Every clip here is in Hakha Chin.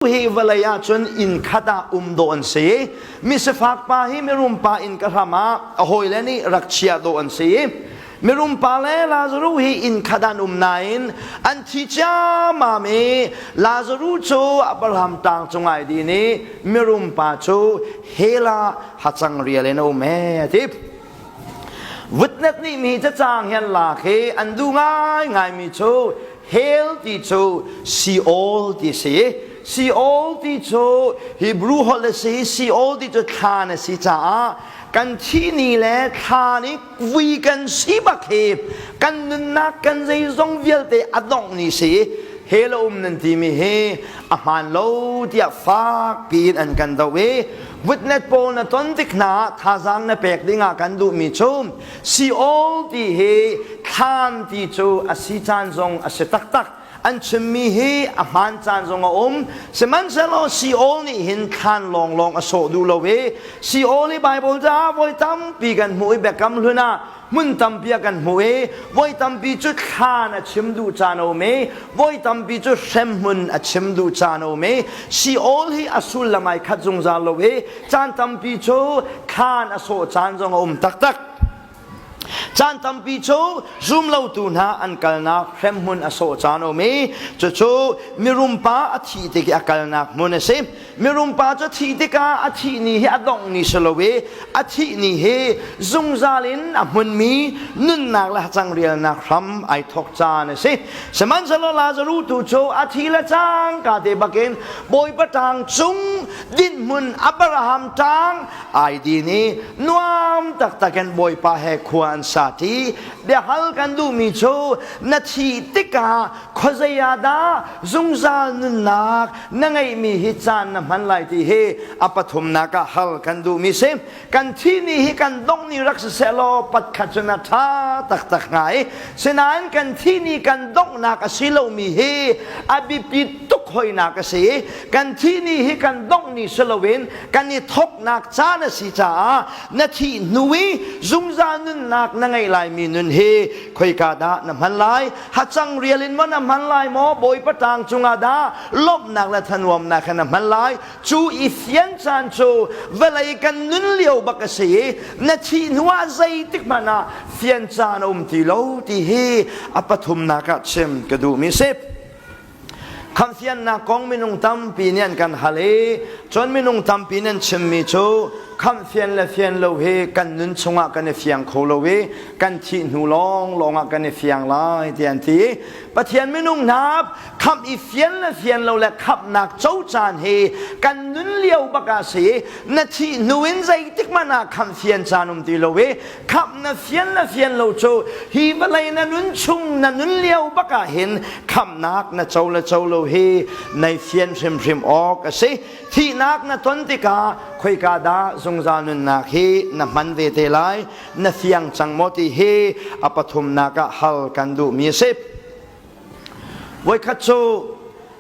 Hi vawlei ahcun inn khat ah um dawh an si. Misifak pa hi mirum pa inn ka hram ah a hawile nih rak chia dawh an si. Mirum pa le Lazaruh hi inn khat an um nain an thi ciammam i Lazaruh cu Abraham tang cung ai din i mirum pa cu hell ah hacang rial in a um ee a ti. Witness nih mi cacang hi an lak i an duh ngaingaimi cu hell ti cu Sheol ti si. Sheol ti cu Hebrew holh a si. Sheol ti cu thlan a si caah kan thih ni le thlan i vui kan si bak hi kan nunnak kan zeizong vialte a dongh ni si. Hell a um nan timi hi a hmaan lo tiah fak piin an kan doh i witness pawl na ton tik hna ah thazaang na pek dingah kan duhmi cu Sheol ti hi thlan ti cu a si caan zong a si taktak an chimmi hi a hmaan caan zong a um sihmanhsehlaw Sheol nih hin thlan lawnglawng a sawh duh lo i Sheol i Bible caah voi tampi kan hmuh i Biakam Hlun ah hmun tampi a kan hmuh i voi tampi cu thlan a chim duh caan a um i voi tampi cu hremhmun a chim duh caan a um i Sheol hi a sullam ai khat zungzal lo i caan tampi cu thlan a sawh caan zong a um taktak. Caan tampi cu zumlotu hna an kalnak hremhmun a sawh caan a um i cucu mirum pa a thih tik i a kalnak hmun a si. Mirum pa cu thih tikah a thih ni hi a dongh ni si lo i a thih ni hi zungzal in a hmunmi nunnak le hacangrialnak hram ai thawk caan a si. Sihmanhsehlaw Lazaruh tu cu a thi le cangka te bakin Bawipa ṭang cung dinhmun Abraham ṭang ai din i nuam taktak in Bawipa he khua an sa ṭi. Biahal kan duhmi cu na thih tikah khuazei ah dah zungzal nunnak na ngeihmi hi caan na hman lai ti hi a pathumnak ah hal kan duhmi si. Kan thih ni hi kan dongh ni rak siseh law patkhat cun a ṭha taktak hnga i sinain kan thih ni kan donghnak a si lomi hi a biapi tuk hoinak a si. Kan thih ni hi kan dongh ni si loin kan i thawknak caan a si caah na thih hnu i zungzal nunnak na ngeih laimi nun hi khoika dah na hman lai? Hacang rial in maw na hman lai maw? Bawipa ṭang cungah dah lawmhnak le thanuamnak he na hman lai? Cu i fian caan cu vawlei kan nun lio bak a si i na thih hnuah zeitik hmanh ah fian caan a um ti lo ti hi a pathumnak ah chim ka duhmi si. Khamhfiannak kong minung tampi nih an kan hal i cun minung tampi nih an chimmi cu khamhfian le fian lo hi kan nun chungah kan i fiang kho lo i kan thih hnu lawnglawng ah kan i fiang lai tiah an ti. Pathian minung hna khamh i fian le fian lo le khamhnak co caan hi kan nun lio bak ah si na thih hnu in zeitik hmanh ah khamh fian caan um ti lo i khamh na fian le fian lo cu hi vawlei na nun chung na nun lio bak ah hin khamhnak na co le co lo hi nei fian hrimhrim awk a si. Thihnak na ton tikah khoika dah zungzal nunnak hi na hman ve te lai? Na fiang cang maw ti hi a pathumnak ah hal kan duhmi a si. Voikhat cu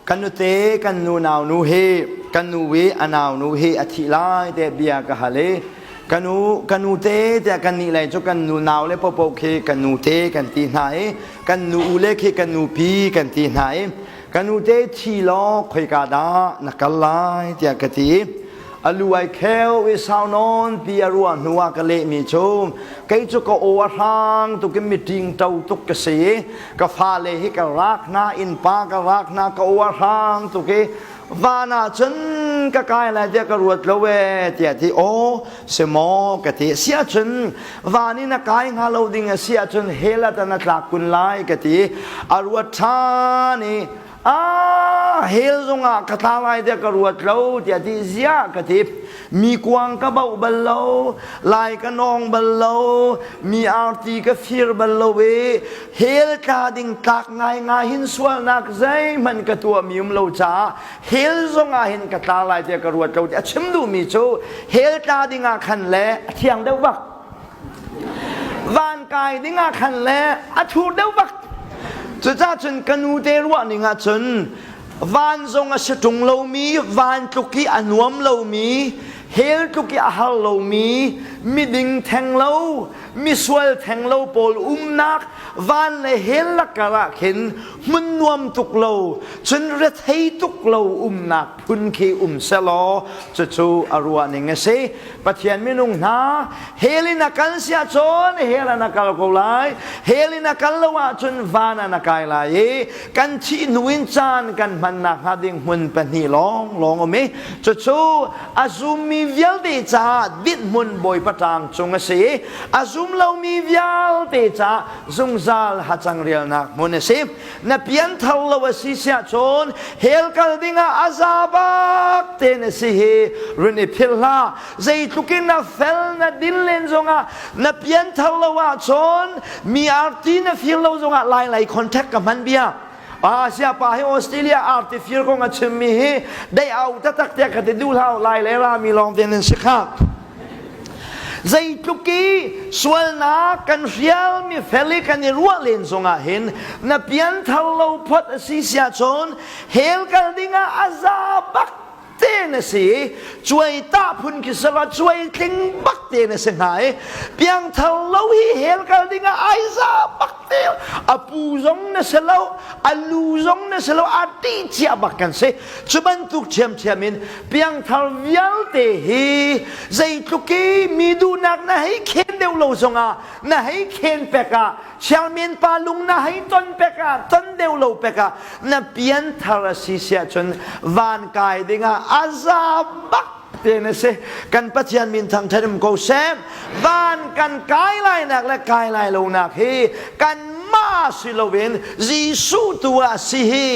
kan nute kan nu nau nu hi kan nu i a nau nu hi a thih lai te bia ka hal i ka nu ka nu te tiah kan nih lei cu kan nu nau le popo khi kan nu te kan ti hna i kan nu u le khi kan nu pi kan ti hna i ka nu te thi law khoika dah na kal lai tiah ka ti. A lu ai kheu i sau nawn pi a ruah hnu ah ka lehmi cu kei cu ka aw a hrang tuk in miṭing to tuk ka si i ka fale hi ka rak hna innpa ka rak hna ka aw a hrang tuk i van ah cun ka kai lai tiah ka ruat lo ee tiah ti aw si maw ka ti si ahcun van in a kai hnga lo ding a si ahcun hell ah tan a tlak kun lai ka ti a ruat ṭhan i ah hell zongah ka tla lai tiah ka ruat lo tiah ti ziah ka ti mi kuang ka bauh bal lo lai ka nawng bal lo mi arti ka fir bal lo i hell tla ding tlak ngai ngai hin sualnak zeihmanh ka tuah mi um lo caah hell zongah hin ka tla lai tiah ka ruat lo ti a chim duhmi cu hell tla ding ah khan le a thiang deuh bak Van kai ding ah khan le a thur deuh bak. Cucaah cun ka nu te ruah ning ah cun van zong a si ṭung lomi, van tluk i a nuam lomi, hell tluk i a har lomi, miding theng lo, misual theng lo pawl umnak van le hell lakar ah khin hmun nuam tuk lo cun rethei tuk lo umnak phun khi um selaw cucu a ruah ning a si. Pathian minung hna hell in a kal siah cun hell ah na kal ko lai. Hell in a kal lo ahcun van ah na kai lai i kan thih hnu in caan kan hmannak hnga ding hmun pahnih lawng lawng um i cucu a zummi vialte caah dinhmun Bawipa tlang cung a si i a zum lomi vialte caah zungzal hacang rialnak hmun a si. Na pianthar lo a si siah cun hell kal dingah a za bak te na si hi run i philh hlah. Zeitluk in na fel na din len zongah na pianthar lo ahcun mi arti na fir lo zongah lai lei contact ka hman bia. Asia pa hi Australia arti fir kong a chimmi hi dei au taktak tiah ka ti duh hlah lai le rami lawng te nan si kha. Zeitluk i sualnak kan hrial mi fel i kan i ruah len zongah hin na pianthar lo phot a si siah cun hell kal dingah a za bak te na si i cuai tah phun khi sala cuai tling bak te na si hnga i piangthar lo hi hell kal dingah ai za bak te a pu zong na si lo a lu zong na si lo a ti cia bak kan si. Cu bantuk ṭhiamṭhiam in piangthar vialte hi zeitluk i mi duhnak na hei khen deuh lo zongah na hei khen pek ah chairman pa lung na hei ton pek ah ton deuh lo pek ah na pianthar a si siah cun van kai dingah a za bak te na si. Kan Pathian min thangṭhat um ko seh. Van kan kai lainak le kai lai lonak hi kan mah si loin Jesuh tu ah si hi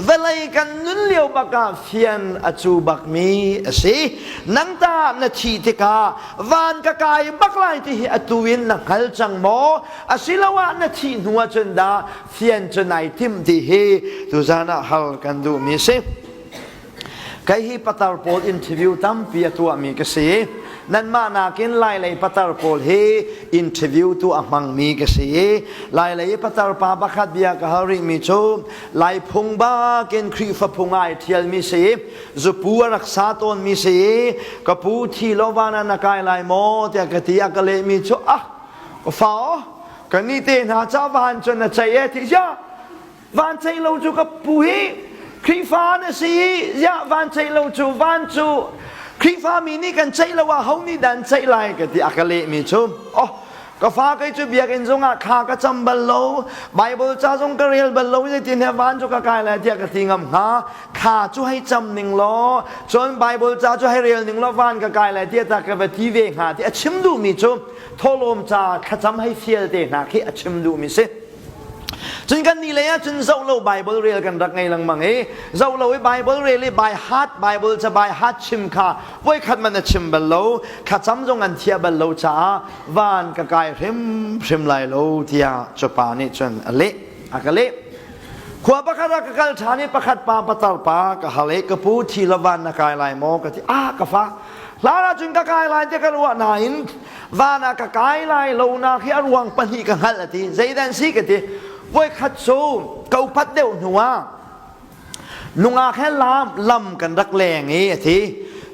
vawlei kan nun lio bak ah fian a cu bakmi a si. Nang ta na thih tikah van ka kai bak lai ti hi atu in na hngal cang maw? Asiloah na thih hnu ah cun dah fian cu nai timh ti hi tuzan ah hal kan duhmi a si. Kei hi patar pawl interview tampi a tuahmi ka si. Nanmah nakin Lailei patar pawl hi interview tu a hmangmi ka si. Lailei i patar pa pakhat bia ka hal rihmi cu Lai phung bakin Khrihfa phung ai ṭhialmi si. Zupu a rak sa tawnmi si. Ka pu thi lo van ah na kai lai maw tiah ka ti. A ka lehmi cu ah ka fa aw ka ni te hna ca van cun na ceih e ti ziah Van ceih lo cu ka pu hi Khrihfa na si i ziah van ceih lo cu van cu Khrihfa mi nih kan ceih lo ah ho nih dah an ceih lai ka ti a ka lehmi cu oh ka fa kei cu biakinn zongah kha ka cam bal lo Bible ca zong ka rel bal lo zeitin he van cu ka kai lai tiah ka ti ngam hnga kha cu hei cam ning law cun Bible ca cu hei rel ning law van ka kai lai tiah ta ka va ti ve hnga ti a chim duhmi cu thawhlawm ca thlacam hei fial te hna khi a chim duhmi si. Cun kan nih lei ah cun zoh lo Bible rel kan rak ngei lengmang i zoh lo i Bible rel i by heart Bible ca by heart chim kha voikhat man a chim bal lo thlacam zong an thiah bal lo caah van ka kai hrimhrim lai lo tiah cupa nih cun a leh a ka leh. Khua pakhat ah ka kal ṭhan i pakhat pa patar pa ka hal i ka pu thi lo van na kai lai maw ka ti ah ka fa hlan ah cun ka kai lai ti ka ruah nain van ah ka kai lai lo nak hi a ruang pahnih ka hngalh a ti. Zeidah an si ka ti. Voikhat cu ka upat deuh hnu ah nungak he lam lam kan rak leng i a ti.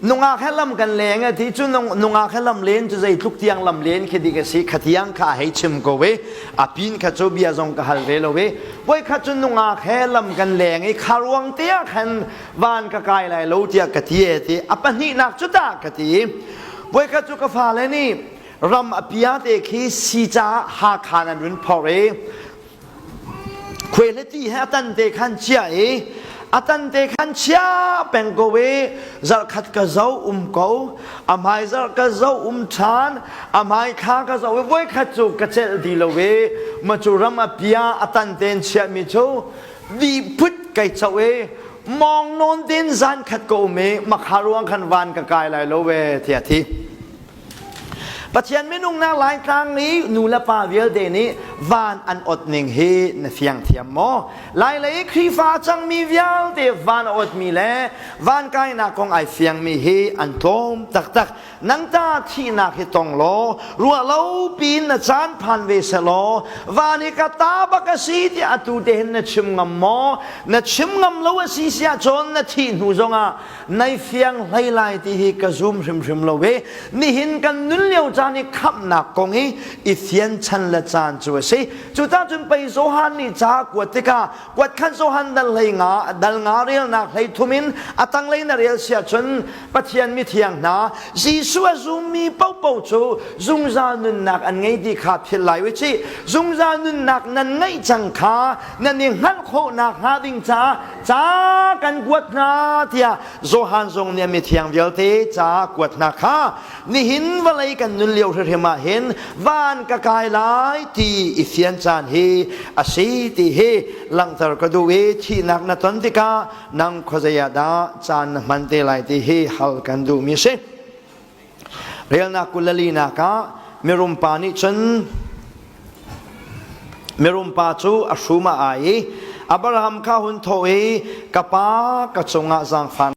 Nungak he lam kan leng a ti cu nungak he lam len cu zeitluk tiang lam len khi dik a si kha tiang kha hei chim ko i a pin kha cu bia zong ka hal ve lo i voikhat cu nungak he lam kan leng i kha ruang te ah khan van ka kai lai lo tiah ka ti e ti a pahnihnak cu tah ka ti. Voikhat cu ka fale nih ram a pia te khi si caah Hakha nan run phorh i khuaileti he a tan te khan chia i a tan te khan chia peng ko i zarhkhat ka zo um ko a hmai zarh ka zo um ṭhan a hmai thla ka zo i voikhat cu ka celh ti lo i ma cu ram a pia a tan ten chiahmi cu di phut kai cho i mawng nawn tein zan khat ka um i makha ruang khan van ka kai lai lo ve tiah thi. Pathian minung nak Laitlang i nu le pa vialte nih van an ot ning hi na fiang thiam maw? Lailei Khrihfa cangmi vialte van a otmi le van kainak kong ai fiangmi hi an tlawm taktak. Nang ta thihnak hi tong law ruah lo piin na caan phan ve selaw van hi ka ta bak a si tiah atu te hin na chim ngam maw? Na chim ngam lo a si si ahcun na thih hnu zongah nai fiang hlei lai ti hi ka zum hrimhrim lo i nihin kan nun lio caan i khamhnak kong hi i fian chan le caan cu a si. Cucah cun pei Johan nih ca kuat tikah kuat khan Johan dal hlei nga dal nga relnak hlei thum in a tanglei na rel sia cun Pathian mithiang hna Jesuh a zummi paohpaoh cu zungzal nunnak an ngei ti kha philh lai u cih. Zungzal nunnak nan ngeih cang kha nan i hngalh khawh nakhnga ding caah ca kan kuat hna tiah Johan zong nih a mithiang vialte ca kuat hna kha nihin vawlei kan nun lio hrimhrim ah hin van ka kai lai ti i fian caan hi a si ti hi langhter ka duh i thihnak na ton tikah nang khuazei ah dah caan na hman te lai ti hi hal kan duhmi a si. Relnak 22 ah mirum pa nih cun mirum pa cu a hrum a ai i Abraham kha hun thawh i ka pa ka cungah zaangfah.